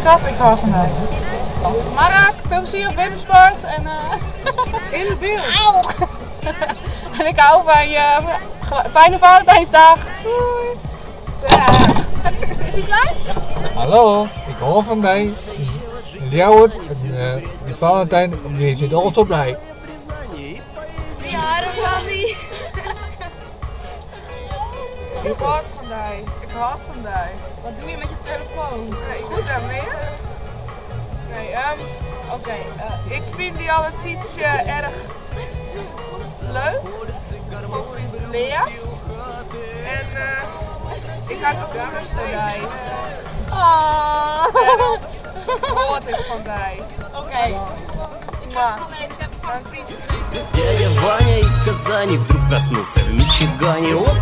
Skat, ik hâld fan dy. Mark, veel plezier op wintersport. En, in de buurt. Auw! En ik hou van je. Fijne Valentijnsdag. Doei. Is hij klaar? Hallo, ik hou fan dy. Ljouwert, en Valentijn, dy sit al so blij. Ja, van die. Ik hâld fan dy. Ik hâld fan dy. Wat doe je met je telefoon? Goed hè, meneer? Nee, oké. Ik vind die alle tietsje erg leuk. Of is het Lea? En ik hou gevoelens voor dy. Ah. Daarom hâld ik fan dy. Oké. Ik ga van nee, ik heb gewoon een vriendje gekregen. Дядя Ваня из Казани вдруг проснулся в Мичигане. Оп,